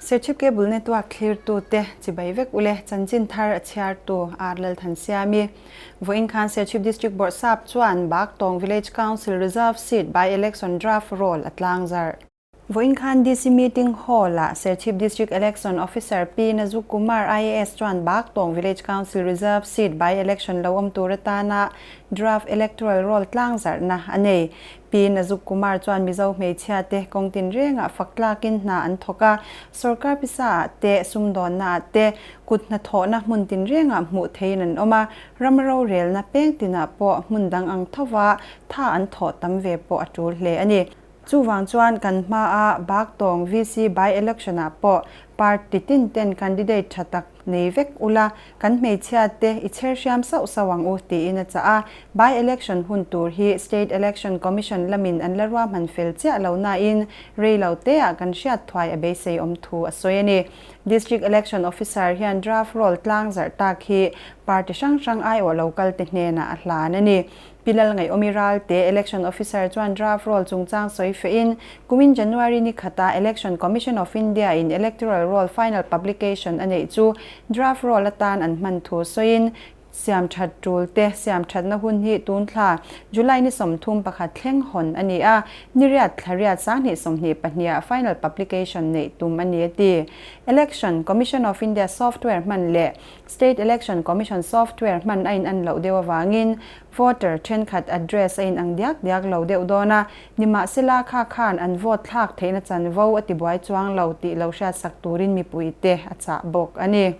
Serchhip Cable Network thlirtute chibai vek ule chanchin thar a chhiartu R Lalthansiami. Vawiin khan Serchhip District Bawrhsap chuan Baktawng Village Council Reserve Seat by-election draft roll a tlangzarh. Vawiin khan DC Meeting Hall-ah Serchhip District Election Officer Pi Nazuk Kumar IAS chuan Baktawng Village Council Reserve Seat by-election lo awm tur atana draft electoral roll tlangzarhna a nei. Pi Nazuk Kumar chuan Mizo hmeichhia te kawng tinrengah fak tlakin hna an thawk a, sorkar pisa ah te, sumdawnna ah te, kut hnathawhna hmun tinrengah hmuh theihin an awm a, ram rorelna peng tinah pawh hmun dang ang thova tha an thawh tam ve pawh a tul hle a ni. Chuvang chuan kan hmaa Baktawng VC by-election ah pawh party tin ten candidate tha tak nei vek ula, kan hmeichhia te i chher hriam sauh sauh ang u tiin a chah a. By-election hun tur hi State Election Commission lamin an la ruahman fel chiah lo nain rei lo teah kan hriat thuai a beisei awm thu a sawi a ni. District Election Officer hian draft roll tlang zarh tak hi party hrang hrang aiawh lo kal te hnenah a hlan a ni. Pi Lalngaihawmi Ralte, Election Officer chuan draft roll chungchang sawi fehin, kumin January ni khata Election Commission of India in Electoral Roll final publication a neih chu draft roll atan an hman thu sawiin, siam that tul te siam thatna hun hi tun thla July ni 31 thleng hawn a ni a, ni riat thla riat 2022 ah final publication neih tum a ni a ti. Election Commission of India software hman leh State Election Commission software hman a in an loh deuh avangin voter thenkhat address a in ang diak diak lo deuh dawn a, nimahsela kha khan an vote thlak theihna chanvo a tibuai chuang lo tih lo hriatsak turin mipuite a chah bawk a ni.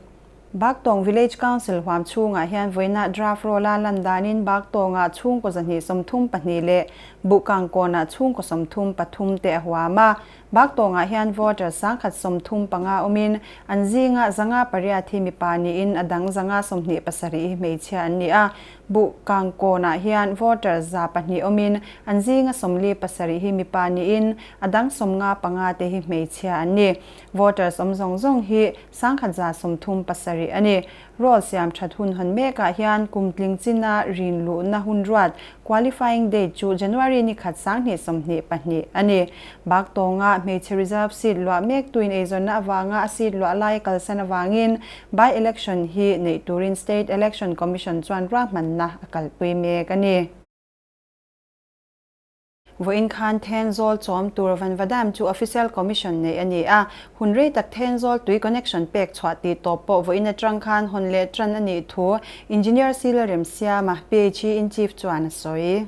Baktawng Village Council huam chhungah hian vawiinah draft roll-a lan danin Baktawngah chhungkaw 232 leh Buhkangkawnah chhungkaw 33 te a huam a. Baktawngah hian voter 135 awmin an zinga 508 hi mipa niin a dang 127 hi hmeichhia an ni a. Buhkangkawnah hian voter 200 awmin an zinga 47 hi mipa niin a dang 55 te hi hmeichhia an ni. Voters awm zawng zawng hi 1137 a ni. Roll siam that hun hawn mekah hian kum tling china rin luhna hun ruat, qualifying date, chu January ni khat 2022 a ni. Baktawnga hmeichhe reserve seat luah mek tuin eizawnna avanga a seat luah lai a kalsan avangin by-election hi neih turin State Election Commission chuan ruahmanna a kalpui mek a ni. Vawiin khan Thenzawl chawm tur Vanvadam chu Official Commission neih a ni a, hun rei tak Thenzawl tui connection pek chhuah tih tawp pawh vawiin atang khan hawn leh tan a nih thu Engineer Sila Remsiama, PHE in Chief chuan a sawi.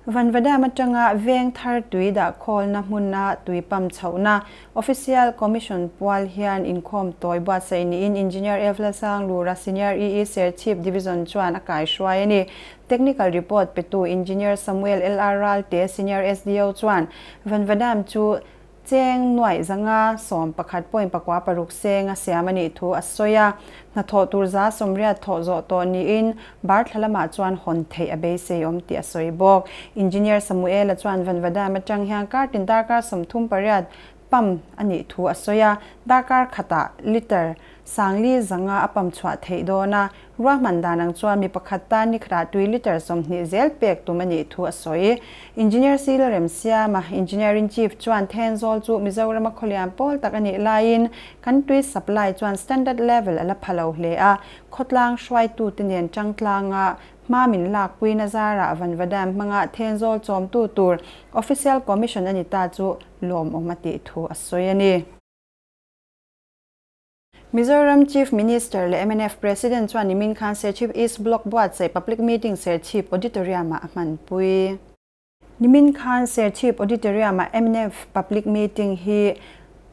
Vanvadam atanga veng thar tui dah khawlna hmuna tui pump chhohna Official Commission pual hian inkhawm tawi buatsaih niin Engineer Evla Sanglura Senior EE Serchhip Division chuan a kaihruai a ni. Technical report petu Engineer Samuel LR Ralte, Senior SDO chuan Vanvadam chu cheng nuaih 511 point pakua paruk seng a siam a nih thu a sawi a. Hnathawh tur 180 thawh zawh tawh niin bar thla lamah chuan hawn theih a beisei awm tih a sawi bawk. Engineer Samuel-a chuan Vanvadam atang hian kartin darkar 38 pump a nih thu a sawi a, darkar khatah litre 4,500 a pump chhuah theih dawn a, ruahman dan ang chuan mi pakhat tan ni khatah tui litre 20 zel pek tum a nih thu a sawi. Engineer Sila Remsiama, Engineering Chief chuan Thenzawl chu Mizorama khawlian pawl tak a nih laiin kan tui supply chuan standard level a la pha lo hle a, khawtlang hruaitute nen tangtlanga Hma min lakpuina zarah Vanvadam hmanga Thenzawl chawmtu tur Official Commission a ni ta chu lawmawm a tih thu a sawi a ni. Mizoram Chief Minister leh mnf President chuan nimin khan Serchhip East Block buatsaih Public Meeting Serchhip Auditorium-ah a hmanpui. Nimin khan Serchhip Auditorium-ah mnf Public Meeting hi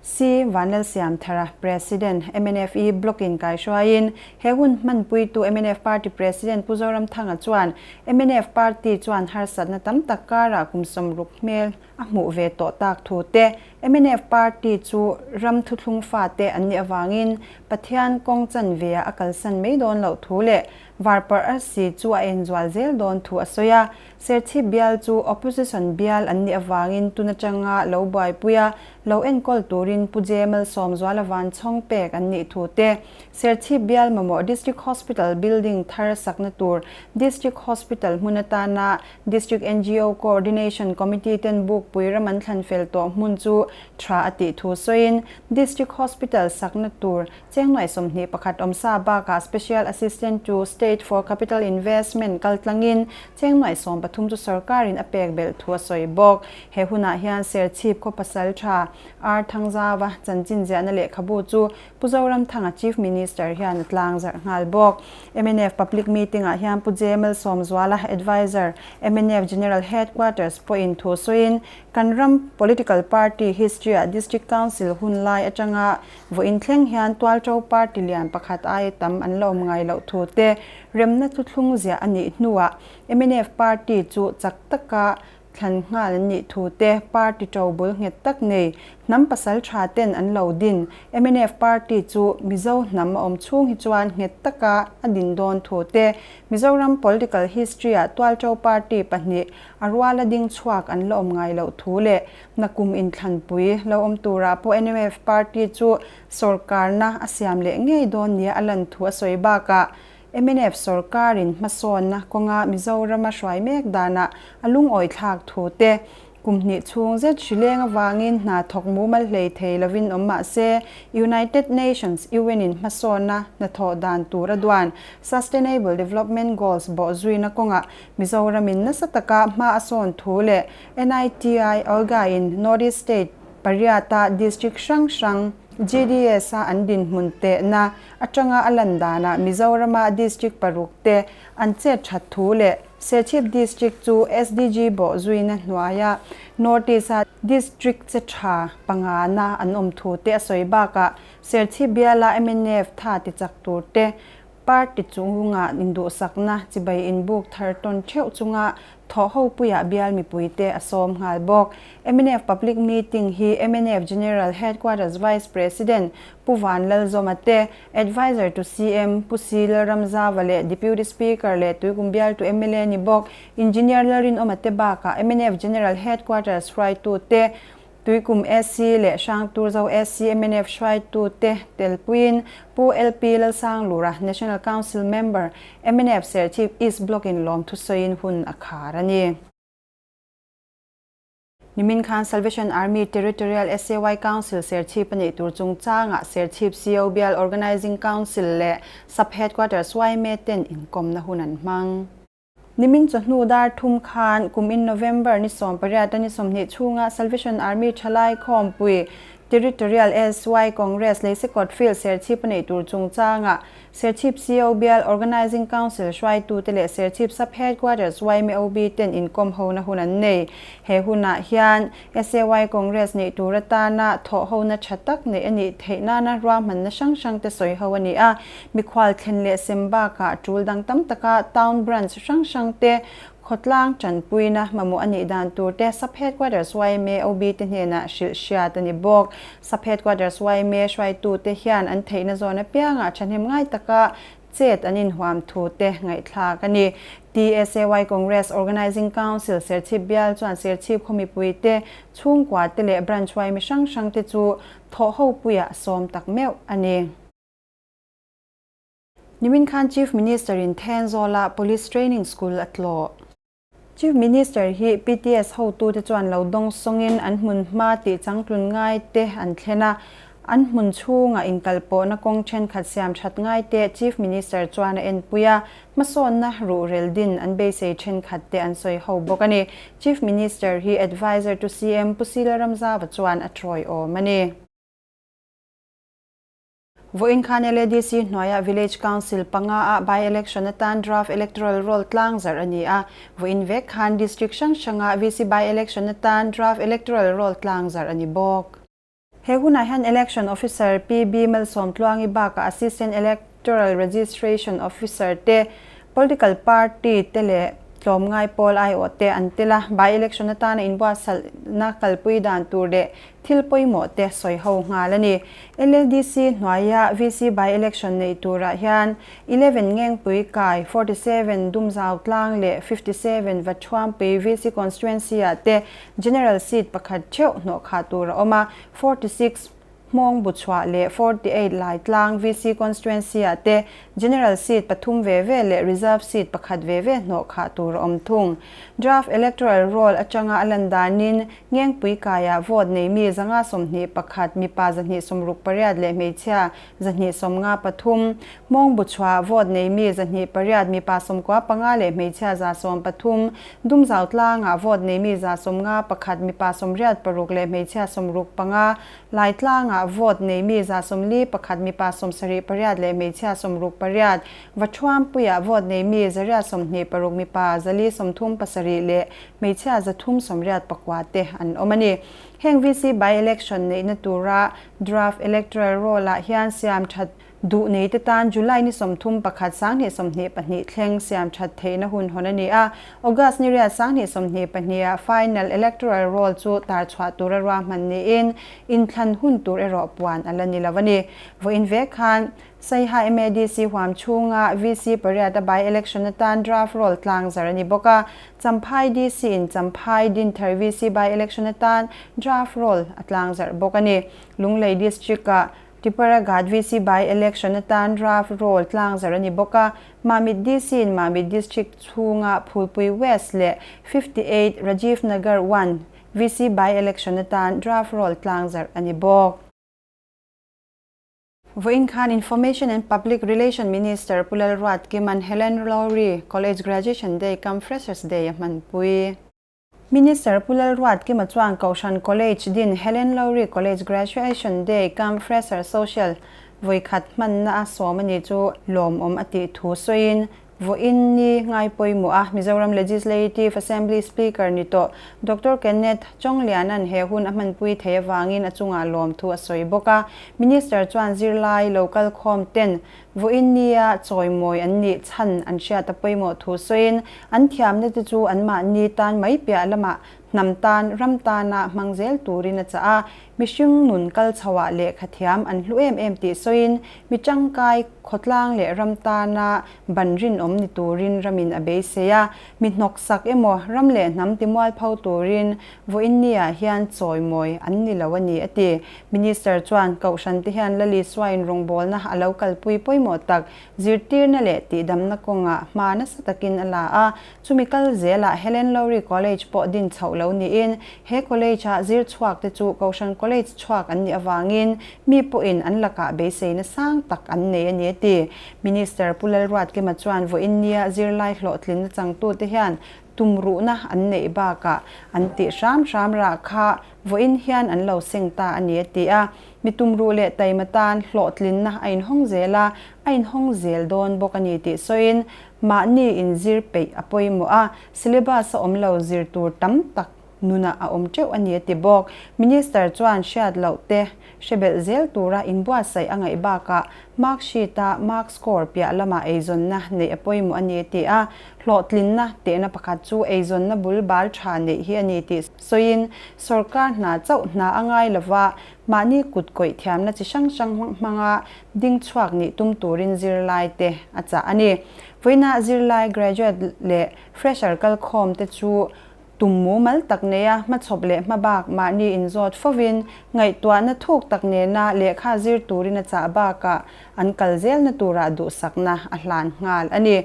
C. Vanlalsiamthara, President, mnf-i Block-in kaihruaiin he hun hmanpuitu mnf Party President Pu Zoramthanga chuan mnf Party chuan harsatna tam tak karah kum 60 hmel a hmuh ve tawh tak thu te, mnf Party chu ram thuthlung fate an nih avangin Pathian kawng chanve-ah a kalsan mai dawn loh thu leh Varparh arsi chu a en zual zel dawn thu a sawi a. Serchhip bial chu Opposition bial an nih avangin tun atanga lo buaipui a, lo enkawl turin Pu J Malsawmzuala Vanchhawng pek an nih thu te, Serchhip bial mamawh District Hospital building thar sakna tur District Hospital hmun atana District ngo Coordination Committee ten bukpui ram an thlan fel tawh hmun chu tha a tih thu sawiin District Hospital sakna tur Chengnuai 21 awmsa bakah Special Assistant to State for Capital Investment kaltlangin Chengnuai 13 chu sorkarin a pek belh thu a sawi bawk. He hunah hian Serchhip khaw pasal tha R Thangzauva chanchin ziahna lehkhabu chu Pu Zoramthanga Chief Minister hian a tlang zarh nghal bawk. Mnf Public Meeting ah hian Pu J Malsawmzuala, Adviser, mnf General Headquarters pawhin thu sawiin kan ram Political Party history ah District Council hun lai atanga Vawiin thleng hian Tualṭo party lian pakhat aia tam an la awm ngai loh thu te remna thuthlung ziah a nih hnuah mnf party chu chak taka thlan nghal an nih thu te party ṭo bul nghet tak nei hnam pasal ṭha ten an lo din mnf party chu Mizo hnam a awm chhung hi chuan nghet taka a din dawn thu te Mizoram political history-ah Tualṭo party pahnih a ruala ding chhuak an la awm ngai loh thu leh Nakum inthlanpui lo awm turah pawh NMF party chu sorkarna a siam leh ngei dawn nia a lan thu a sawi bakah mnf sorkarin hmasawnna kawnga Mizorama hruai mek danah a lungawi thlak thu te kum hnih chhung zet hrileng avangin hna thawk mumal hlei thei lovin awm mah se United Nations, UN, in hmasawnna hnathawh dan tur a duan Sustainable Development Goals bawhzuina kawngah Mizoramin nasa taka hma a sawn thu leh NITI Aoga-in North East State pariata district hrang hrang GDS-a an dinhmun tehna atanga a lan danah Mizorama district paruk te an chet that thu leh Serchhip district chu SDG bawhzuina hnuaia North East-a district che tha pangana an awm thu te a sawi bakah Serchhip biala mnf tha tichak tur te Party chungah induhsakna chibai inbuk thar tawn theuh chunga thawhhopuiah bial mipuite a sawm nghal bawk. Mnf Public Meeting hi mnf General Headquarters Vice President Pu Van Lalzawma te, Adviser to CM Pu Si Lalramzava leh Deputy Speaker leh Tuikum bialtu mla ni bawk Engineer Lalrinawma te bakah mnf General Headquarters hruaitute Tuikum SC leh Hrangturzo SC mnf hruaitute telpuiin Pu LP Lalsanglura, National Council Member, mnf Serchhip East Block-in lawmthu sawiin hun a khar a ni. Nimin khan Salvation Army Territorial SAY Council Serchhip a neih tur chungchangah Serchhip CO Bial Organising Council leh Sub-Headquarters yma ten inkawmna hun an hmang. Nimin chawhnu dar thum khan kum in November ni 18 a ni 20 chhunga Salvation Army thalai khawmpui Territorial SY Congress Leisekawt Field Serchhip a neih tur chungchangah Serchhip CO Bial Organising Council hruaitute leh Serchhip Sub Headquarters YMOB ten inkawm hona hun an nei. He hunah hian SAY Congress neih tur atana thawhhona tha tak neih a nih theih nana ruahmanna hrang hrang te sawi ho a ni a. Mikhual thlen leh sem bakah tul dang tam taka Town Branch hrang hrang te khawtlang tanpuina mamawh a nih dan tur te Sub Headquarters yma OB te hnenah hrilh hriat a ni bawk. Sub Headquarters yma hruaitute hian an theihna zawn apiangah thahnem ngai taka Chet an inhuam thu te ngaihthlak a ni. TSAY Congress Organising Council Serchhip bial chuan Serchhip khaw mipui te, chhungkua te leh branch huai mi hrang hrang te chu thawhho puiah sawm tak meuh a ni. Nimin khan Chief Minister in Thenzawl-ah Police Training School a tlawh. Chief Minister hi PTS hotute chuan lo dawng sawngin an hmun hma tih changtlun ngai te an thlen a, an hmun chhunga inkalpawhna kawng thenkhat siam that ngai te Chief Minister chuan a enpui a, hmasawnna ruhrel din an beisei thenkhat te an sawi ho bawk a ni. Chief Minister hi Adviser to CM Pu Sila Ramzava chuan a tawiawm a ni. Vawiin khan LADC hnuaiah Village Council panga ah by-election atan draft electoral roll tlang zarh a ni a. Vawiin vek khan District hrang hrangah VC by-election atan draft electoral roll tlang zarh a ni bawk. He hunah hian Election Officer PB Malsawmtluangi bakah Assistant Electoral Registration Officer te, Political Party te leh. tlawmngai pawl aiawh te an tel a, by-election atana inbuatsaihna kalpui dan tur leh thil pawimawh te sawi ho nghal a ni. LADC hnuaia VC by-election neih turah hian 11 Ngengpui Kai, 47 Dumzau Tlang leh 57 Vathuampui VC Constituency-ah te General Seat pakhat theuh hnawhkhah tur a awm a, 46 Hmawng Buchhuah leh 48 Laitlang VC Constituency-ah te General Seat pathum ve ve leh Reserve Seat pakhat ve ve hnawh khah tur a awm thung. Draft Electoral Roll atanga a lan danin Ngengpui kaiah vote nei mi 521 mipa 268 leh hmeichhia 253, Hmawng Buchhuah vote nei mi 208 mipa 95 leh hmeichhia 113, Dumzau tlangah vote nei mi 151 mipa 86 leh hmeichhia 65, Laitlangah vote nei mi 41 mipa 78 leh hmeichhia 68, Vathuampuiah vote nei mi 126 mipa 437 leh hmeichhia 389 te an awm a ni. Heng VC by-election neihna tura draft electoral roll-ah hian siam that Duh neite tan July ni 31 2022 thleng siam that theihna hun hawn a ni a, August ni riat 2022 ah final electoral roll chu tar chhuah tura ruahman niin inthlan hun tur erawh puan a la ni lo a ni. Vawiin vek khan Saiha MADC huam chhunga VC pariat a by-election atan draft roll tlang zar a ni bawk a, Champhai DC in Champhai Dinthar VC by-election atan draft roll a tlang zarh bawk a ni. Lunglei District-ah Tipperaghat VC by-election atan draft roll tlang zarh a ni bawk a, Mamit DC in Mamit District chhunga Phulpui West leh 58 Rajiv Nagar 1 VC by-election atan draft roll tlang zarh a ni bawk. Vawiin khan Information and Public Relation Minister Pu Lalruatkima'n Helen Lowry College Graduation Day cum Freshers Day a hmanpui. Minister Pu Lalruatkima chuan Kohhran College din Helen Lowry College Graduation Day cum Fresher Social vawikhat hmanna a sawm a ni chu lawmawm a tih thu sawiin vawiin ni ngai pawimawh a Mizoram Legislative Assembly Speaker ni tawh Doctor Kenneth Chawngliana'n he hun a hmanpui thei avangin a chungah lawmthu a sawi bawk a. Minister chuan zirlai lo kalkhawm ten Vawiin nia chawimawi an nih chhan an hriat a pawimawh thu sawiin, an thiamna te chu anmahni tan mai piah lamah hnam tan, ram tana hmang zel turin a chah a. Mihring nun kal chhoah lehkha thiam an hlu em em tih sawiin, mi tangkai, khawtlang leh ram tana ban rinawm ni turin ramin a beisei a. Mi hnawksak emaw, ram leh hnam timualpho turin vawiin niah hian chawimawi an ni lo a ni, a ti. Minister chuan Kohhran te hian Lali Suain rawngbawlna a lo kalpui pawimawh tak zirtirna leh tihdamna kawngah hma nasa takin a la a, chumi kal zelah Helen Lowry College pawh din chhoh lo niin he college-a zir chhuak te chu Kohhran College chhuak an nih avangin mi pawhin an lakah beiseina sang tak an nei a ni a ti. Minister Pu Lalruatkima chuan vawiin nia zirlai hlawhtlinna changtute hian tumruhna an neih bakah an tih hram hram rah kha Vawiin hian an lo seng ta a ni a ti a, mi tumruh leh taima tan hlawhtlinna a inhawng zel a, a inhawng zel dawn bawk a ni tih sawiin mahni inzir peih a pawimawh a, syllabus a awm lo zir tur tam tak nunah a awm teuh a ni a ti bawk. Minister chuan hriat loh te hre belh zel tura inbuatsaih a ngaih bakah mark sheet-a mark score piah lamah eizawnna neih a pawimawh a ni a ti a, hlawhtlinna tehna pakhat chu eizawnna bul bal tha neih hi a ni tih Sawiin, sawrkar hna chauh hna a ngai lova, mahni kut kawih thiamna chi hrang hrang hmanga ding chhuak nih tum turin zirlai te a chah a ni. Vawiina zirlai graduate leh fresher kalkhawm te chu tum mumal tak neia hmachhawp leh hmabak mahni inzawt fovin ngaihtuahna thuk tak nena lehkha zir turin a chah bakah an kal zelna turah duhsakna a hlan nghal a ni.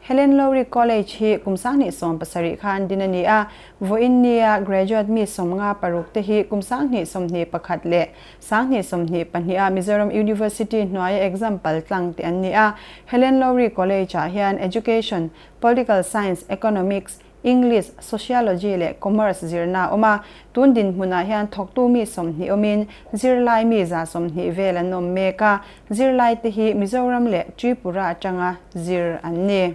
Helen Lowry College hi kum 2017 khan din a ni a, Vawiin nia graduate mi 56 te hi kum 2021 leh 2022 a Mizoram University hnuaia exam pal tlang te an ni a. Helen Lowry College-ah hian Education, Political Science, Economics, English, Sociology leh Commerce zirna a awm a. Tun dinhmunah hian thawktu mi 20 awmin zirlai mi 120 vel an awm mek a. Zirlai te hi Mizoram leh Tripura atanga zir an ni.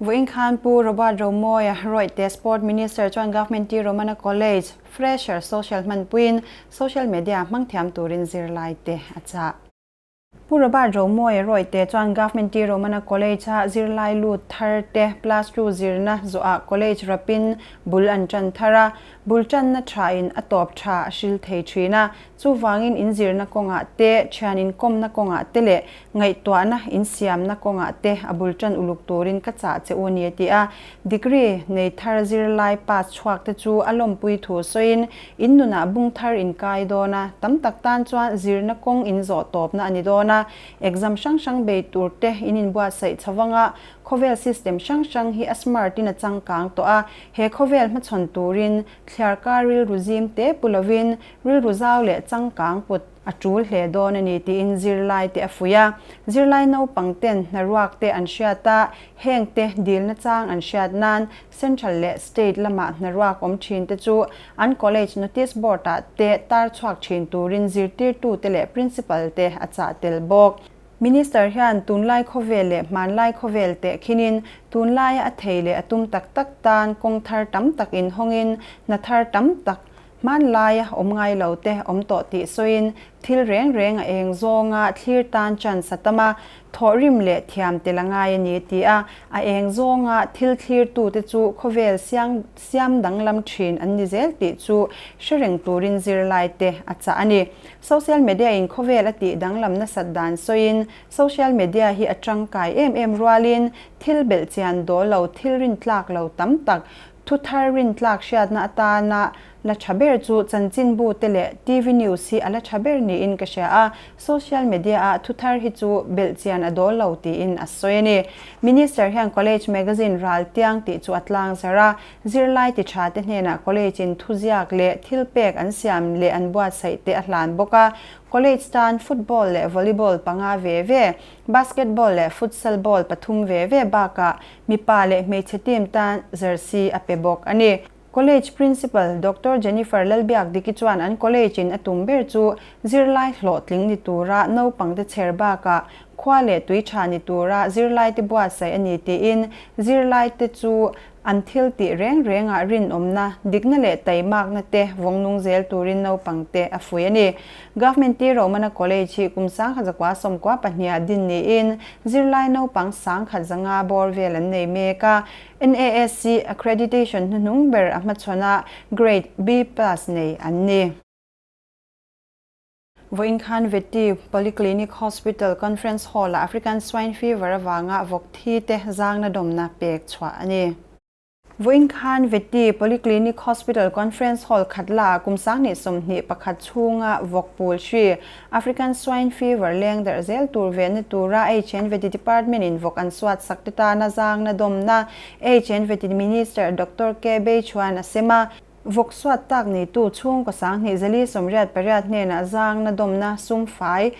Vawiin khan Pu Robert Romawia Rawihte Sport Minister chuan Government T Romana College Fresher Social hmanpuiin Social Media hmang thiam turin zirlaite a chah. Pu Robert Romawia Rawite chuan Government T Romana College-a zirlai lut thar te Plus 2 zirna zawhah college rapin bul an tan thar a, bul tanna thain a tawp tha a hril thei thin a. Chuvangin in zirna kawngah te, thian inkawmna kawngah te leh ngaihtuahna insiamna kawngah te a bul tan uluk turin ka chah che u a ni a ti a. Degree nei thar zirlai pass chhuak te chu a lawmpui thu sawiin in nunah bung thar in kai dawn a, tam tak tan chuan zirna kawng in zawh tawpna a ni dawn a. Exam hrang hrang bei tur te in inbuatsaih chho vanga khawvel system hrang hrang hi a smart in a changkang tawh a, he khawvel hmachhawn turin thliarkar rilru zim te pu lovin Rilru zau leh changkang put a tul hle dawn a ni tiin zirlai te a fuih a. Zirlai naupang ten hnaruak te an hriat a, heng te dilna chang an hriat nan Central leh State lama hnaruak awm thin te chu an College Notice Board ah te tar chhuak thin turin zirtirtu te leh Principal te a chah tel bawk. Minister hian tunlai khawvel leh hmanlai khawvel teh khinin tunlaia a thei leh a tum tak tak tan kawng thar tam tak inhawngin hna thar tam tak Hmanlaia awm ngai lo te awm tawh tih sawiin thil reng reng a eng zawnga thlir tan chance a tam a, thawhrim leh thiam tel a ngai a ni ti a, a eng zawnga thil thlirtute chu khawvel siang siam danglam thin an ni zel tih chu hre reng turin zirlai te a chah a ni. Social media in khawvel a tih danglam nasat dan sawiin social media hi a tangkai em em rualin thil belhchian dawl lo thil rintlak lo tam tak Thuthar rintlak hriatna atana la tha ber chu chanchinbu te leh TV news hi a la tha ber niin ka hria a, social media ah thuthar hi chu belhchian a dawl lo tiin a sawi a ni. Minister hian College Magazine ral tiang tih chu a tlang zarh a, zirlai ti tha te hnenah college in thuziak leh thilpek an siam leh an buatsaih te a hlan bawk a, college tan football leh volleyball panga ve ve, basketball leh futsal ball pathum ve ve bakah Mipa leh hmeichhe team tan jersey a pe bawk a ni. College Principal Doctor Jennifer Lalbiakdiki chuan an college in a tum ber chu zirlai hlawhtling ni tura naupangte chher bakah khua leh tui tha ni tura zirlaite buatsaih a ni tiin zirlaite chu an thil tih reng rengah rinawmna, dikna leh taimakna te vawng nung zel turin naupangte a fuih a ni. Government T Romana College hi kum 1992 din niin zirlai naupang 1500 bawr vel an nei mek a. NAAC accreditation hnuhnung ber a hmachhawn a, Grade B plus nei an ni. Vawiin khan Vety Polyclinic Hospital Conference Hall-ah African Swine Fever avanga vawk thi te zangna dawmna pek chhuah a ni. Vawiin khan Vety Polyclinic Hospital Conference Hall khatlaah kum 2021 chhunga vawk pul hri, African Swine Fever leng darh zel tur vehna tura HN Vety Department-in vawk an suat sak te tana zangna dawmna HN Vety Minister Doctor K Beichuan a sem a. Vawk suat tak neitu chhungkaw 2088 hnenah zangna dawmna sum fai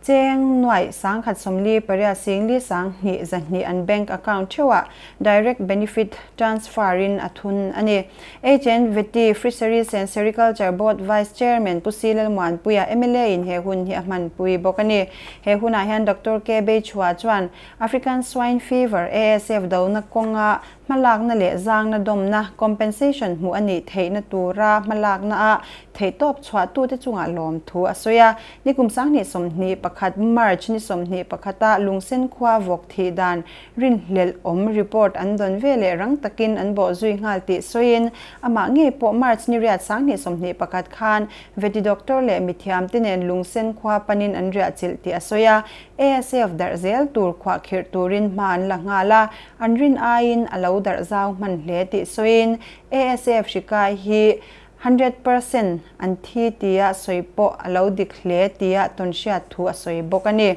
Cheng nuaih 148 singli 2 200 an bank account theuhah direct benefit transfer in a thun a ni. HN Vety Fisheries and Sericulture Board Vice Chairman Pu Si Lalmuanpuia mla in he hun hi a hmanpui bawk a ni. He hunah hian Doctor K Beichhua chuan African Swine Fever, ASF, dona kawnga Hmalakna leh zangna dawmna, compensation, hmuh a nih theihna tura hmalakna ah theihtawp chhuahtute chungah lawmthu a sawi a. Nikum 2021 March ni 21 ah Lungsen khua vawk thih dan rinhlelh awm report an dawn ve leh rang takin an bawh zui nghal tih sawiin amah ngei pawh March ni riat 2021 khan Veti Doctor leh mithiamte nen Lungsen khua panin an riahchilh tih a sawi a. ASF darh zel tur khuahkhirh turin hma an la nghal a. An rin aiin a lo darh zau hman hle tih sawiin ASF hrikai hi 100% an thi tia sawi pawh a lo dik hle tia tawn hriat thu a sawi bawk a ni.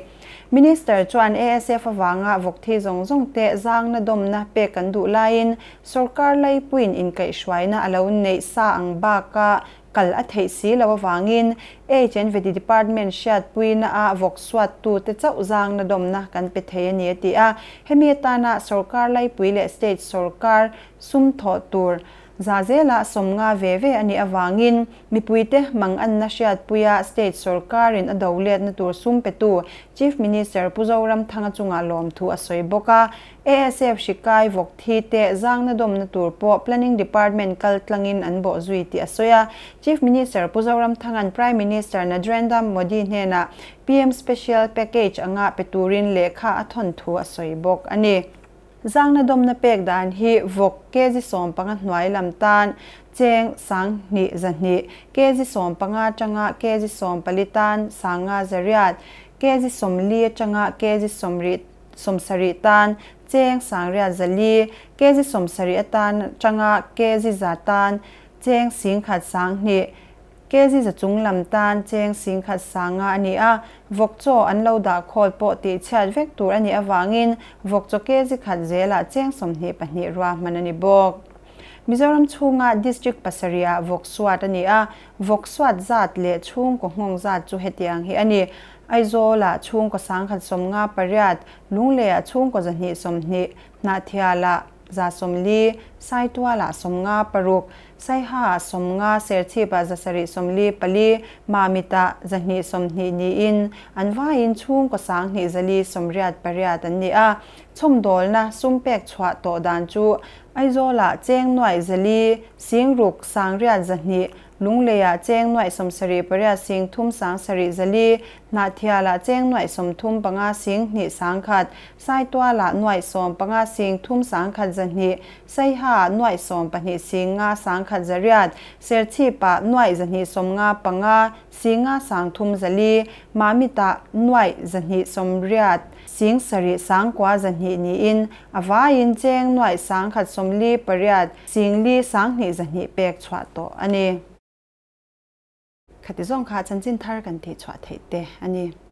Minister chuan ASF avanga vawk thi zawng zawng te zangna dawmna pek kan duh laiin sorkar laipuiin inkaihhruaina a lo neih sa ang baka Kal a theih si loh avangin HNVD Department hriatpuina ah vawk suattute chauh zangna dawmna kan pe thei a ni a ti a. Hemi atana sorkar laipui leh state sorkar sum thawh tur Zahzelah 50 ve ve a nih avangin mipuite manganna hriatpuia state sorkarin a do letna tur sum petu Chief Minister Pu Zoramthanga chungah lawmthu a sawi bawk a. ASF hri kai vawk thi te zangna dawmna tur pawh Planning Department kal tlangin an bawh zui tih a sawi a. Chief Minister Pu Zoramthanga'n Prime Minister Nadrendra Modi hnenah PM Special Package anga pe turin lehkha a thawn thu a sawi bawk a ni. Zangna dawmna pek dan hi vawk kg 15 hnuai lam tan cheng 2,200, kg 15 atanga kg 14 tan 5,800, kg 40 atanga kg 70 tan cheng 8,400, kg 70 atan atanga kg 100 tan cheng 1,200, Kg za chung lam tan cheng 1,500 a ni a, vawk chaw an lo dah khawl pawh tih chhiat vek tur a nih avangin vawk chaw kg khat zelah cheng 22 ruahman a ni bawk. Mizoram chhunga District pasarihah vawk suat a ni a, vawk suat zat leh chhungkaw nghawng zat chu hetiang hi a ni. Aizawlah chhungkaw 158, Lungleiah chhungkaw 220, Hnahthialah 140, Saitualah 56, Saiha-ah 50, Serchhipah 744, Mamitah 220 niin an vaiin chhungkaw 2488 an ni a. Chhawmdawlna sum pek chhuah tawh dan chu Aizawlah cheng 400, 6,000 8,200, Lungleiah cheng 78 3 7,400, Hnahthialah cheng 35 1,2 1,000, Saitualah 15 3 1,200, Saiha-ah 12 5 1,800, Serchhipah 295 5 3,400, Mamitah 280 7 9,200 niin a vaiin cheng 148 4 2,200 pek chhuah tawh a ni. Khati zawng kha chanchin thar kan tih chhuah theih te a ni.